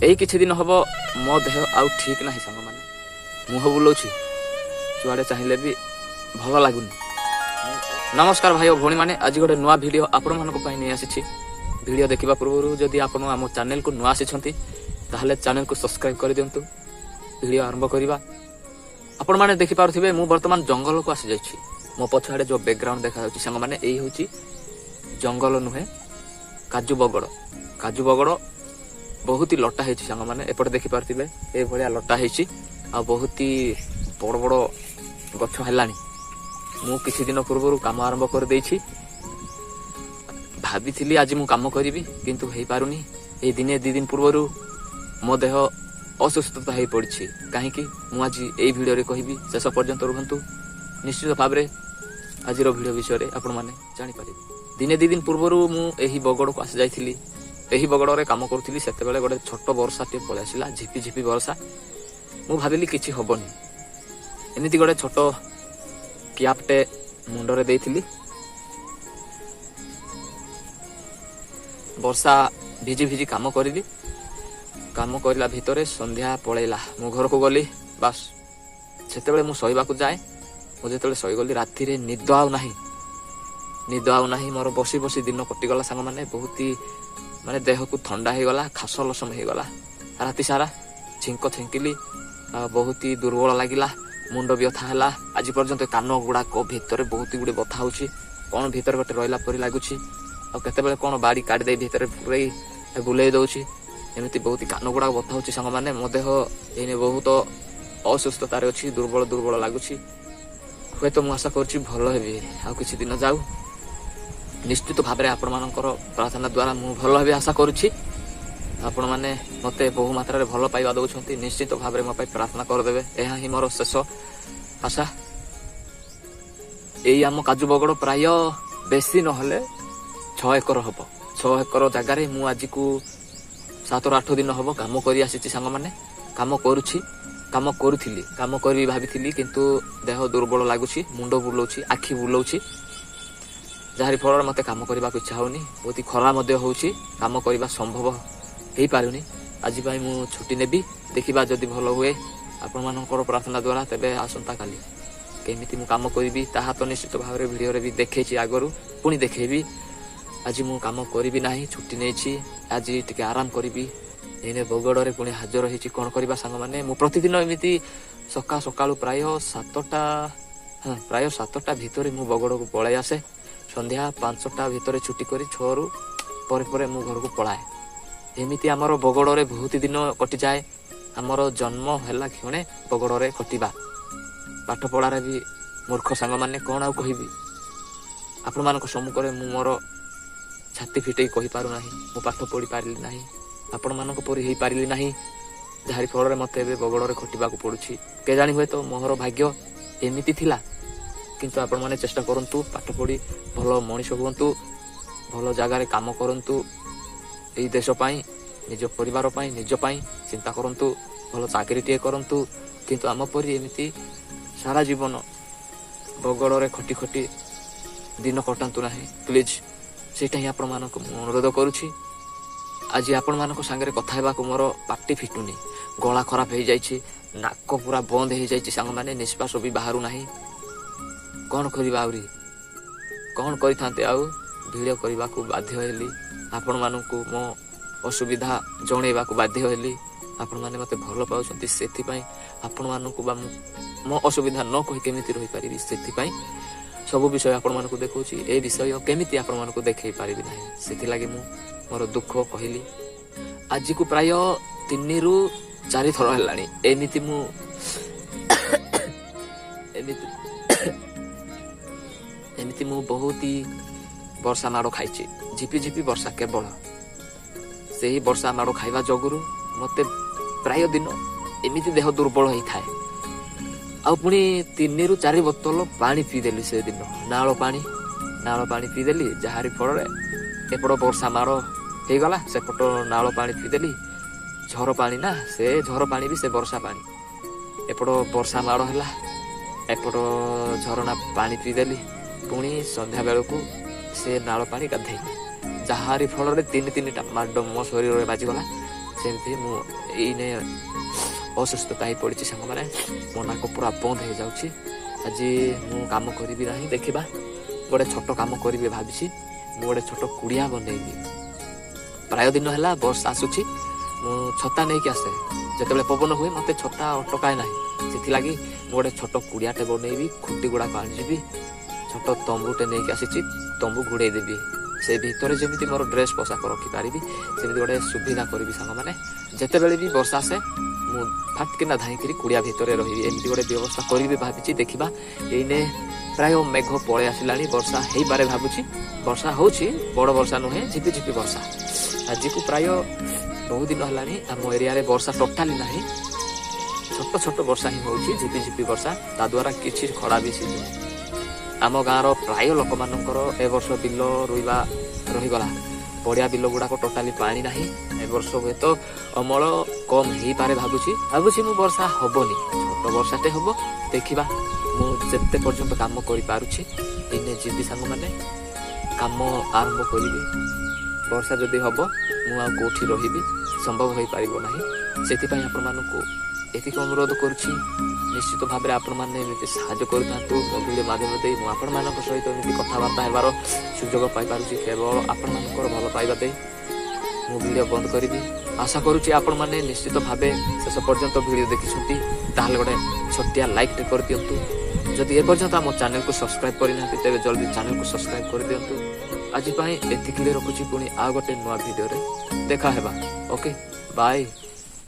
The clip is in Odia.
ଏଇ କିଛି ଦିନ ହେବ ମୋ ଦେହ ଆଉ ଠିକ୍ ନାହିଁ ସାଙ୍ଗମାନେ। ମୁହଁ ବୁଲଉଛି, ଯୁଆଡ଼େ ଚାହିଁଲେ ବି ଭଲ ଲାଗୁନି। ନମସ୍କାର ଭାଇ ଓ ଭଉଣୀମାନେ, ଆଜି ଗୋଟେ ନୂଆ ଭିଡ଼ିଓ ଆପଣମାନଙ୍କ ପାଇଁ ନେଇ ଆସିଛି। ଭିଡ଼ିଓ ଦେଖିବା ପୂର୍ବରୁ ଯଦି ଆପଣ ଆମ ଚ୍ୟାନେଲକୁ ନୂଆ ଆସିଛନ୍ତି ତାହେଲେ ଚ୍ୟାନେଲକୁ ସବସ୍କ୍ରାଇବ୍ କରିଦିଅନ୍ତୁ। ଭିଡ଼ିଓ ଆରମ୍ଭ କରିବା। ଆପଣମାନେ ଦେଖିପାରୁଥିବେ ମୁଁ ବର୍ତ୍ତମାନ ଜଙ୍ଗଲକୁ ଆସିଯାଇଛି। ମୋ ପଛଆଡ଼େ ଯେଉଁ ବ୍ୟାକଗ୍ରାଉଣ୍ଡ ଦେଖାଯାଉଛି ସାଙ୍ଗମାନେ, ଏଇ ହେଉଛି ଜଙ୍ଗଲ ନୁହେଁ, କାଜୁ ବଗଡ଼। କାଜୁ ବଗଡ଼ ବହୁତ ହି ଲଟା ହେଇଛି ସାଙ୍ଗମାନେ। ଏପଟେ ଦେଖିପାରୁଥିବେ ଏଇଭଳିଆ ଲଟା ହେଇଛି ଆଉ ବହୁତ ହି ବଡ଼ ବଡ଼ ଗଛ ହେଲାଣି। ମୁଁ କିଛି ଦିନ ପୂର୍ବରୁ କାମ ଆରମ୍ଭ କରିଦେଇଛି। ଭାବିଥିଲି ଆଜି ମୁଁ କାମ କରିବି, କିନ୍ତୁ ହେଇପାରୁନି। ଏଇ ଦିନେ 2 ଦିନ ପୂର୍ବରୁ ମୋ ଦେହ ଅସୁସ୍ଥତା ହେଇପଡ଼ିଛି। କାହିଁକି ମୁଁ ଆଜି ଏଇ ଭିଡ଼ିଓରେ କହିବି, ଶେଷ ପର୍ଯ୍ୟନ୍ତ ରୁହନ୍ତୁ। ନିଶ୍ଚିତ ଭାବରେ ଆଜିର ଭିଡ଼ିଓ ବିଷୟରେ ଆପଣମାନେ ଜାଣିପାରିବେ। ଦିନେ 2 ଦିନ ପୂର୍ବରୁ ମୁଁ ଏହି ବଗଡ଼କୁ ଆସିଯାଇଥିଲି। ଏହି ବଗଡ଼ରେ କାମ କରୁଥିଲି। ସେତେବେଳେ ଗୋଟେ ଛୋଟ ବର୍ଷାଟିଏ ପଳେଇ ଆସିଲା, ଝିପି ଝିପି ବର୍ଷା। ମୁଁ ଭାବିଲି କିଛି ହବନି। ଏମିତି ଗୋଟେ ଛୋଟ କ୍ୟାପ୍ଟେ ମୁଣ୍ଡରେ ଦେଇଥିଲି। ବର୍ଷା ଭିଜି ଭିଜି କାମ କରିଲି। କାମ କରିଲା ଭିତରେ ସନ୍ଧ୍ୟା ପଳେଇଲା। ମୁଁ ଘରକୁ ଗଲି। ବାସ୍ ସେତେବେଳେ ମୁଁ ଶୋଇବାକୁ ଯାଏ। ମୁଁ ଯେତେବେଳେ ଶୋଇଗଲି ରାତିରେ ନିଦ ଆଉ ନାହିଁ, ନିଦ ଆଉ ନାହିଁ ମୋର। ବସି ବସି ଦିନ କଟିଗଲା ସାଙ୍ଗମାନେ। ବହୁତ ମାନେ ଦେହକୁ ଥଣ୍ଡା ହେଇଗଲା, ଖାସ ଲସମ ହେଇଗଲା। ରାତି ସାରା ଛିଙ୍କ ଛିଙ୍କିଲି, ବହୁତ ଦୁର୍ବଳ ଲାଗିଲା, ମୁଣ୍ଡ ବ୍ୟଥା ହେଲା। ଆଜି ପର୍ଯ୍ୟନ୍ତ କାନ ଗୁଡ଼ାକ ଭିତରେ ବହୁତ ଗୁଡ଼ିଏ ବଥା ହେଉଛି। କ'ଣ ଭିତରେ ଗୋଟେ ରହିଲା ପରି ଲାଗୁଛି, ଆଉ କେତେବେଳେ କ'ଣ ବାଡ଼ି କାଢ଼ିଦେଇ ଭିତରେ ପୁରେଇ ବୁଲେଇ ଦେଉଛି। ଏମିତି ବହୁତ କାନ ଗୁଡ଼ାକ ବଥା ହେଉଛି ସାଙ୍ଗମାନେ। ମୋ ଦେହ ଏଇନେ ବହୁତ ଅସୁସ୍ଥତାରେ ଅଛି, ଦୁର୍ବଳ ଦୁର୍ବଳ ଲାଗୁଛି। ହୁଏତ ମୁଁ ଆଶା କରୁଛି ଭଲ ହେବି, ଆଉ କିଛି ଦିନ ଯାଉ। ନିଶ୍ଚିତ ଭାବରେ ଆପଣମାନଙ୍କର ପ୍ରାର୍ଥନା ଦ୍ୱାରା ମୁଁ ଭଲ ହେବି ଆଶା କରୁଛି। ଆପଣମାନେ ମୋତେ ବହୁ ମାତ୍ରାରେ ଭଲ ପାଇବା ଦେଉଛନ୍ତି, ନିଶ୍ଚିତ ଭାବରେ ମୋ ପାଇଁ ପ୍ରାର୍ଥନା କରିଦେବେ, ଏହା ହିଁ ମୋର ଶେଷ ଆଶା। ଏଇ ଆମ କାଜୁ ବଗଡ଼ ପ୍ରାୟ ବେଶୀ ନହେଲେ 6 ଏକର ହବ। 6 ଏକର ଜାଗାରେ ମୁଁ ଆଜିକୁ 7ରୁ 8 ଦିନ ହବ କାମ କରି ଆସିଛି ସାଙ୍ଗମାନେ। କାମ କରୁଛି, କାମ କରୁଥିଲି, କାମ କରିବି ଭାବିଥିଲି, କିନ୍ତୁ ଦେହ ଦୁର୍ବଳ ଲାଗୁଛି, ମୁଣ୍ଡ ବୁଲଉଛି, ଆଖି ବୁଲଉଛି, ଯାହାରି ଫଳରେ ମୋତେ କାମ କରିବାକୁ ଇଚ୍ଛା ହେଉନି। ବହୁତ ଖରା ମଧ୍ୟ ହେଉଛି, କାମ କରିବା ସମ୍ଭବ ହେଇପାରୁନି। ଆଜି ପାଇଁ ମୁଁ ଛୁଟି ନେବି। ଦେଖିବା ଯଦି ଭଲ ହୁଏ ଆପଣମାନଙ୍କର ପ୍ରାର୍ଥନା ଦ୍ୱାରା, ତେବେ ଆସନ୍ତାକାଲି କେମିତି ମୁଁ କାମ କରିବି ତାହା ତ ନିଶ୍ଚିତ ଭାବରେ ଭିଡ଼ିଓରେ ବି ଦେଖେଇଛି ଆଗରୁ, ପୁଣି ଦେଖେଇବି। ଆଜି ମୁଁ କାମ କରିବି ନାହିଁ, ଛୁଟି ନେଇଛି, ଆଜି ଟିକେ ଆରାମ କରିବି। ଏଇନେ ବଗଡ଼ରେ ପୁଣି ହାଜର ହେଇଛି। କ'ଣ କରିବା ସାଙ୍ଗମାନେ, ମୁଁ ପ୍ରତିଦିନ ଏମିତି ସକାଳୁ ପ୍ରାୟ 7ଟା, ହଁ ପ୍ରାୟ 7ଟା ଭିତରେ ମୁଁ ବଗଡ଼କୁ ପଳାଇ ଆସେ। ସନ୍ଧ୍ୟା 5ଟା ଭିତରେ ଛୁଟି କରି 6ରୁ ପରେ ପରେ ମୁଁ ଘରକୁ ପଳାଏ। ଏମିତି ଆମର ବଗଡ଼ରେ ବହୁତ ଦିନ କଟିଯାଏ। ଆମର ଜନ୍ମ ହେଲା କ୍ଷଣେ ବଗଡ଼ରେ କଟିବା। ପାଠ ପଢ଼ାରେ ବି ମୂର୍ଖ ସାଙ୍ଗମାନେ, କ'ଣ ଆଉ କହିବି ଆପଣମାନଙ୍କ ସମ୍ମୁଖରେ। ମୁଁ ମୋର ଛାତି ଫିଟେଇ କହିପାରୁନାହିଁ, ମୁଁ ପାଠ ପଢ଼ି ପାରିଲି ନାହିଁ, ଆପଣମାନଙ୍କ ପରି ହେଇପାରିଲି ନାହିଁ, ଯାହାରି ଫଳରେ ମୋତେ ଏବେ ବଗଡ଼ରେ ଖଟିବାକୁ ପଡ଼ୁଛି। କେଜାଣି ହୁଏତ ମୋହର ଭାଗ୍ୟ ଏମିତି ଥିଲା। କିନ୍ତୁ ଆପଣମାନେ ଚେଷ୍ଟା କରନ୍ତୁ, ପାଠ ପଢ଼ି ଭଲ ମଣିଷ ହୁଅନ୍ତୁ, ଭଲ ଜାଗାରେ କାମ କରନ୍ତୁ, ଏଇ ଦେଶ ପାଇଁ, ନିଜ ପରିବାର ପାଇଁ, ନିଜ ପାଇଁ ଚିନ୍ତା କରନ୍ତୁ, ଭଲ ଚାକିରିଟିଏ କରନ୍ତୁ। କିନ୍ତୁ ଆମ ପରି ଏମିତି ସାରା ଜୀବନ ବଗଡ଼ରେ ଖଟି ଖଟି ଦିନ କଟାନ୍ତୁ ନାହିଁ ପ୍ଲିଜ୍। ସେଇଟା ହିଁ ଆପଣମାନଙ୍କୁ ମୁଁ ଅନୁରୋଧ କରୁଛି। ଆଜି ଆପଣମାନଙ୍କ ସାଙ୍ଗରେ କଥା ହେବାକୁ ମୋର ପାଟି ଫିଟୁନି, ଗଳା ଖରାପ ହେଇଯାଇଛି, ନାକ ପୁରା ବନ୍ଦ ହେଇଯାଇଛି ସାଙ୍ଗମାନେ, ନିଶ୍ୱାସ ବି ବାହାରୁ ନାହିଁ। କ'ଣ କରିବା ଆହୁରି, କ'ଣ କରିଥାନ୍ତେ ଆଉ, ଭିଡ଼ିଓ କରିବାକୁ ବାଧ୍ୟ ହେଲି। ଆପଣମାନଙ୍କୁ ମୋ ଅସୁବିଧା ଜଣେଇବାକୁ ବାଧ୍ୟ ହେଲି। ଆପଣମାନେ ମୋତେ ଭଲ ପାଉଛନ୍ତି, ସେଥିପାଇଁ ଆପଣମାନଙ୍କୁ ବା ମୁଁ ମୋ ଅସୁବିଧା ନ କହି କେମିତି ରହିପାରିବି? ସେଥିପାଇଁ ସବୁ ବିଷୟ ଆପଣମାନଙ୍କୁ ଦେଖାଉଛି। ଏ ବିଷୟ କେମିତି ଆପଣମାନଙ୍କୁ ଦେଖେଇ ପାରିବି ନାହିଁ, ସେଥିଲାଗି ମୁଁ ମୋର ଦୁଃଖ କହିଲି। ଆଜିକୁ ପ୍ରାୟ 3ରୁ 4 ଥର ହେଲାଣି ଏମିତି ମୁଁ ଏମିତି ଏମିତି ମୁଁ ବହୁତ ବର୍ଷା ମାଡ଼ ଖାଇଛି, ଝିପି ଝିପି ବର୍ଷା। କେବଳ ସେହି ବର୍ଷା ମାଡ଼ ଖାଇବା ଯୋଗୁରୁ ମୋତେ ପ୍ରାୟ ଦିନ ଏମିତି ଦେହ ଦୁର୍ବଳ ହେଇଥାଏ। ଆଉ ପୁଣି 3ରୁ 4 ବୋତଲ ପାଣି ପିଇଦେଲି ସେଦିନ, ନାଳ ପାଣି, ନାଳ ପାଣି ପିଇଦେଲି, ଯାହାରି ଫଳରେ ଏପଟ ବର୍ଷା ମାଡ଼ ହେଇଗଲା, ସେପଟ ନାଳ ପାଣି ପିଇଦେଲି, ଝର ପାଣି ନା, ସେ ଝର ପାଣି ବି ସେ ବର୍ଷା ପାଣି। ଏପଟ ବର୍ଷା ମାଡ଼ ହେଲା, ଏପଟ ଝରଣା ପାଣି ପିଇଦେଲି, ପୁଣି ସନ୍ଧ୍ୟା ବେଳକୁ ସେ ନାଳ ପାଣି ଗାଧେଇଲି, ଯାହାରି ଫଳରେ 3 3ଟା ମାଡ଼ ମୋ ଶରୀରରେ ବାଜିଗଲା। ସେମିତି ମୁଁ ଏଇନେ ଅସୁସ୍ଥତା ହେଇ ପଡ଼ିଛି ସାଙ୍ଗମାନେ। ମୋ ନାକ ପୁରା ବନ୍ଦ ହେଇଯାଉଛି। ଆଜି ମୁଁ କାମ କରିବି ନାହିଁ, ଦେଖିବା ଗୋଟେ ଛୋଟ କାମ କରିବି ଭାବିଛି। ମୁଁ ଗୋଟେ ଛୋଟ କୁଡ଼ିଆ ବନେଇବି। ପ୍ରାୟ ଦିନ ହେଲା ବର୍ଷା ଆସୁଛି, ମୁଁ ଛତା ନେଇକି ଆସେ। ଯେତେବେଳେ ପବନ ହୁଏ ମୋତେ ଛତା ଅଟକାଏ ନାହିଁ। ସେଥିଲାଗି ମୁଁ ଗୋଟେ ଛୋଟ କୁଡ଼ିଆଟେ ବନେଇବି, ଖୁଣ୍ଟି ଗୁଡ଼ାକ ଆଣିଯିବି, ଛୋଟ ତମ୍ବୁଟେ ନେଇକି ଆସିଛି, ତମ୍ବୁ ଘୋଡ଼େଇ ଦେବି। ସେ ଭିତରେ ଯେମିତି ମୋର ଡ୍ରେସ୍ ପୋଷାକ ରଖିପାରିବି ସେମିତି ଗୋଟେ ସୁବିଧା କରିବି ସାଙ୍ଗମାନେ। ଯେତେବେଳେ ବି ବର୍ଷା ଆସେ ମୁଁ ଫାଟକିନା ଧାଇଁକିରି କୁଡ଼ିଆ ଭିତରେ ରହିବି, ଏମିତି ଗୋଟେ ବ୍ୟବସ୍ଥା କରିବି ଭାବିଛି। ଦେଖିବା, ଏଇନେ ପ୍ରାୟ ମେଘ ପଳେଇ ଆସିଲାଣି, ବର୍ଷା ହେଇପାରେ ଭାବୁଛି। ବର୍ଷା ହଉଛି, ବଡ଼ ବର୍ଷା ନୁହେଁ, ଝିପି ଝିପି ବର୍ଷା। ଆଜିକୁ ପ୍ରାୟ ବହୁ ଦିନ ହେଲାଣି ଆମ ଏରିଆରେ ବର୍ଷା ଟୋଟାଲି ନାହିଁ। ଛୋଟ ଛୋଟ ବର୍ଷା ହିଁ ହଉଛି, ଝିପି ଝିପି ବର୍ଷା, ତା ଦ୍ୱାରା କିଛି ଖରା ବି ସିଜୁନି। ଆମ ଗାଁର ପ୍ରାୟ ଲୋକମାନଙ୍କର ଏ ବର୍ଷ ବିଲ ରୋଇବା ରହିଗଲା। ପଡ଼ିଆ ବିଲ ଗୁଡ଼ାକ ଟୋଟାଲି ପାଣି ନାହିଁ। ଏ ବର୍ଷ ହୁଏତ ଅମଳ କମ୍ ହେଇପାରେ ଭାବୁଛି। ଭାବୁଛି ମୁଁ ବର୍ଷା ହବନି, ଛୋଟ ବର୍ଷାଟେ ହବ। ଦେଖିବା ମୁଁ ଯେତେ ପର୍ଯ୍ୟନ୍ତ କାମ କରିପାରୁଛି। ଦିନେ ଯିବି ସାଙ୍ଗମାନେ, କାମ ଆରମ୍ଭ କରିବି। ବର୍ଷା ଯଦି ହବ ମୁଁ ଆଉ କେଉଁଠି ରହିବି, ସମ୍ଭବ ହୋଇପାରିବ ନାହିଁ। ସେଥିପାଇଁ ଆପଣମାନଙ୍କୁ ଏତିକି ଅନୁରୋଧ କରୁଛି, ନିଶ୍ଚିତ ଭାବରେ ଆପଣମାନେ ଏମିତି ସାହାଯ୍ୟ କରିଥାନ୍ତୁ। ମୋ ଭିଡ଼ିଓ ମାଧ୍ୟମ ଦେଇ ମୁଁ ଆପଣମାନଙ୍କ ସହିତ ଏମିତି କଥାବାର୍ତ୍ତା ହେବାର ସୁଯୋଗ ପାଇପାରୁଛି କେବଳ ଆପଣମାନଙ୍କର ଭଲ ପାଇବା ଦେଇ। ମୁଁ ଭିଡ଼ିଓ ବନ୍ଦ କରିବି। ଆଶା କରୁଛି ଆପଣମାନେ ନିଶ୍ଚିତ ଭାବେ ଶେଷ ପର୍ଯ୍ୟନ୍ତ ଭିଡ଼ିଓ ଦେଖିଛନ୍ତି, ତାହେଲେ ଗୋଟେ ଛୋଟିଆ ଲାଇକ୍ଟେ କରିଦିଅନ୍ତୁ। ଯଦି ଏପର୍ଯ୍ୟନ୍ତ ଆମ ଚ୍ୟାନେଲକୁ ସବସ୍କ୍ରାଇବ୍ କରିନାହାନ୍ତି ତେବେ ଜଲ୍ଦି ଚ୍ୟାନେଲକୁ ସବସ୍କ୍ରାଇବ୍ କରିଦିଅନ୍ତୁ। ଆଜି ପାଇଁ ଏତିକିରେ ରଖୁଛି, ପୁଣି ଆଉ ଗୋଟେ ନୂଆ ଭିଡ଼ିଓରେ ଦେଖା ହେବା। Okay, bye.